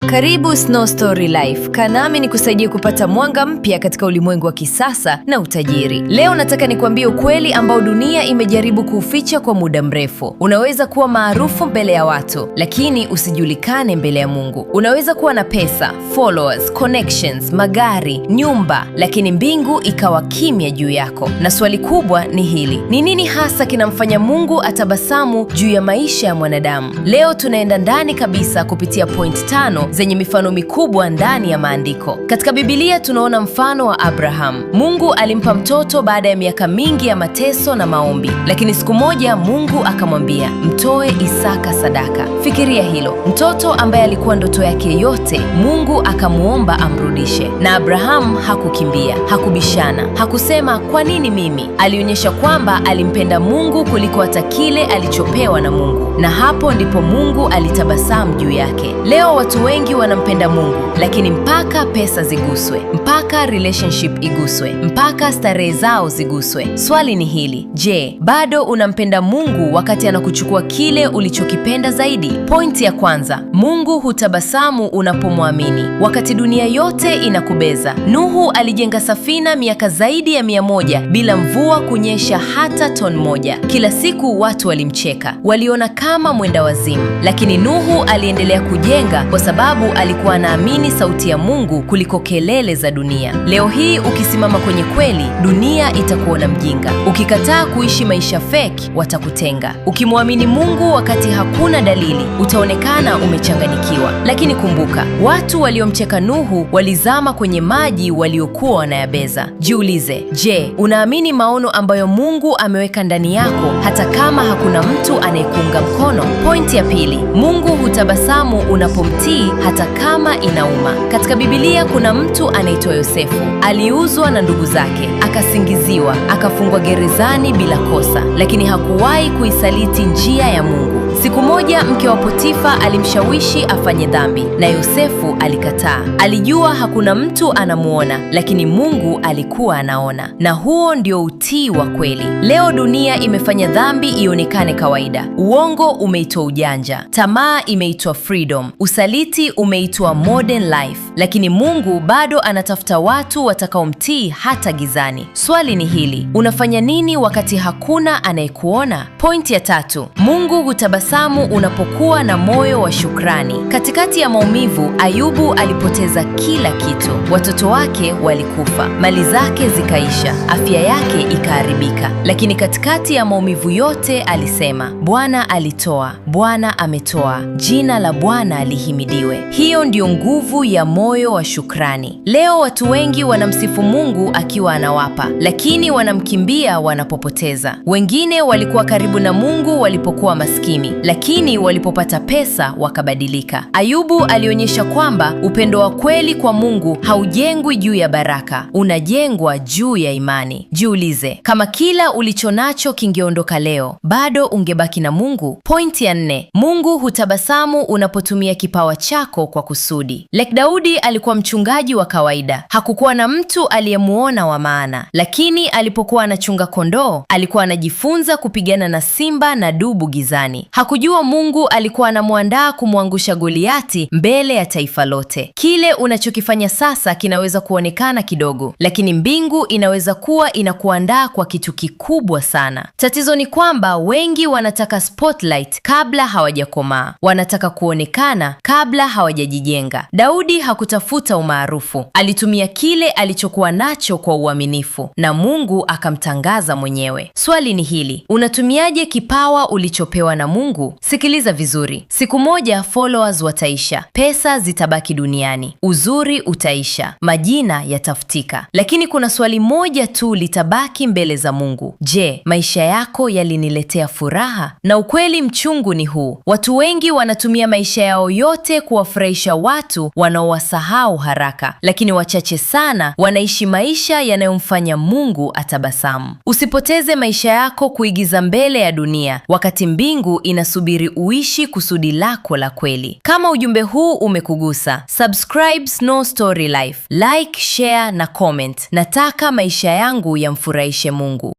Karibu Snow Story Life. Kaa nami nikusaidie kupata mwanga mpya katika ulimwengu wa kisasa na utajiri. Leo nataka nikuambie ukweli ambao dunia imejaribu kuuficha kwa muda mrefu. Unaweza kuwa maarufu mbele ya watu, lakini usijulikane mbele ya Mungu. Unaweza kuwa na pesa, followers, connections, magari, nyumba, lakini mbingu ikawa kimya juu yako. Na swali kubwa ni hili: ni nini hasa kinamfanya Mungu atabasamu juu ya maisha ya mwanadamu? Leo tunaenda ndani kabisa kupitia point 5 zenye mifano mikubwa ndani ya maandiko. Katika Biblia tunaona mfano wa Abraham. Mungu alimpa mtoto baada ya miaka mingi ya mateso na maombi, lakini siku moja Mungu akamwambia, mtoe Isaka sadaka. Fikiria hilo, mtoto ambaye alikuwa ndoto yake yote, Mungu akamuomba amrudishe. Na Abraham hakukimbia, hakubishana, hakusema kwa nini mimi? Alionyesha kwamba alimpenda Mungu kuliko hata kile alichopewa na Mungu, na hapo ndipo Mungu alitabasamu juu yake. Leo watu wengi wanampenda Mungu, lakini mpaka pesa ziguswe, mpaka relationship iguswe, mpaka starehe zao ziguswe. Swali ni hili: je, bado unampenda Mungu wakati anakuchukua kile ulichokipenda zaidi? Pointi ya kwanza, Mungu hutabasamu unapomwamini wakati dunia yote inakubeza. Nuhu alijenga safina miaka zaidi ya 100 bila mvua kunyesha hata ton moja. Kila siku watu walimcheka, waliona kama mwenda wazimu, lakini Nuhu aliendelea kujenga kwa sababu alikuwa anaamini sauti ya Mungu kuliko kelele za dunia. Leo hii ukisimama kwenye kweli, dunia itakuona mjinga. Ukikataa kuishi maisha fake, watakutenga. Ukimwamini Mungu wakati hakuna dalili, utaonekana umechanganyikiwa. Lakini kumbuka, watu waliomcheka Nuhu walizama kwenye maji waliokuwa wanayabeza. Jiulize, je, unaamini maono ambayo Mungu ameweka ndani yako hata kama hakuna mtu anayekuunga mkono? Pointi ya pili, Mungu hutabasamu unapomtii hata kama inauma. Katika Biblia kuna mtu anaitwa Yosefu. Aliuzwa na ndugu zake, akasingiziwa, akafungwa gerezani bila kosa, lakini hakuwahi kuisaliti njia ya Mungu. Siku moja mke wa Potifa alimshawishi afanye dhambi na Yosefu alikataa. Alijua hakuna mtu anamuona, lakini Mungu alikuwa anaona. Na huo ndio utii wa kweli. Leo dunia imefanya dhambi ionekane kawaida. Uongo umeitwa ujanja, tamaa imeitwa freedom, usaliti umeitwa modern life, lakini Mungu bado anatafuta watu watakaomtii hata gizani. Swali ni hili: unafanya nini wakati hakuna anayekuona? Pointi ya tatu, Mungu hutabasamu unapokuwa na moyo wa shukrani. Katikati ya maumivu, Ayubu alipoteza kila kitu. Watoto wake walikufa, mali zake zikaisha, afya yake ikaharibika. Lakini katikati ya maumivu yote alisema, Bwana alitoa, Bwana ametoa, jina la Bwana lihimidiwe. Hiyo ndiyo nguvu ya moyo wa shukrani. Leo watu wengi wanamsifu Mungu akiwa anawapa, lakini wanamkimbia wanapopoteza. Wengine walikuwa karibu na Mungu walipokuwa maskini, lakini walipopata pesa wakabadilika. Ayubu alionyesha kwamba upendo wa kweli kwa Mungu haujengwi juu ya baraka, unajengwa juu ya imani. Jiulize, kama kila ulichonacho kingeondoka leo, bado ungebaki na Mungu? Pointi ya nne, Mungu hutabasamu unapotumia kipawa chako kwa kusudi. Lek Daudi alikuwa mchungaji wa kawaida, hakukuwa na mtu aliyemuona wa maana, lakini alipokuwa anachunga kondoo alikuwa anajifunza kupigana na simba na dubu gizani. Hakujua Mungu alikuwa anamwandaa kumwangusha Goliati mbele ya taifa lote. Kile unachokifanya sasa kinaweza kuonekana kidogo, lakini mbingu inaweza kuwa inakuandaa kwa kitu kikubwa sana. Tatizo ni kwamba wengi wanataka spotlight kabla hawajakomaa, wanataka kuonekana kabla hawajajijenga. Daudi hakutafuta umaarufu, alitumia kile alichokuwa nacho kwa uaminifu, na Mungu akamtangaza mwenyewe. Swali ni hili: unatumiaje kipawa ulichopewa na Mungu? Sikiliza vizuri. Siku moja followers wataisha, pesa zitabaki duniani, uzuri utaisha, majina yatafutika, lakini kuna swali moja tu litabaki mbele za Mungu: je, maisha yako yaliniletea furaha? Na ukweli mchungu ni huu: watu wengi wanatumia maisha yao yote kuwafurahisha watu wanaowasahau haraka, lakini wachache sana wanaishi maisha yanayomfanya Mungu atabasamu. Usipoteze maisha yako kuigiza mbele ya dunia, wakati mbingu inasubiri uishi kusudi lako la kweli. Kama ujumbe huu umekugusa, subscribe Snow Story Life, like, share na comment. Nataka maisha yangu yamfurahishe Mungu.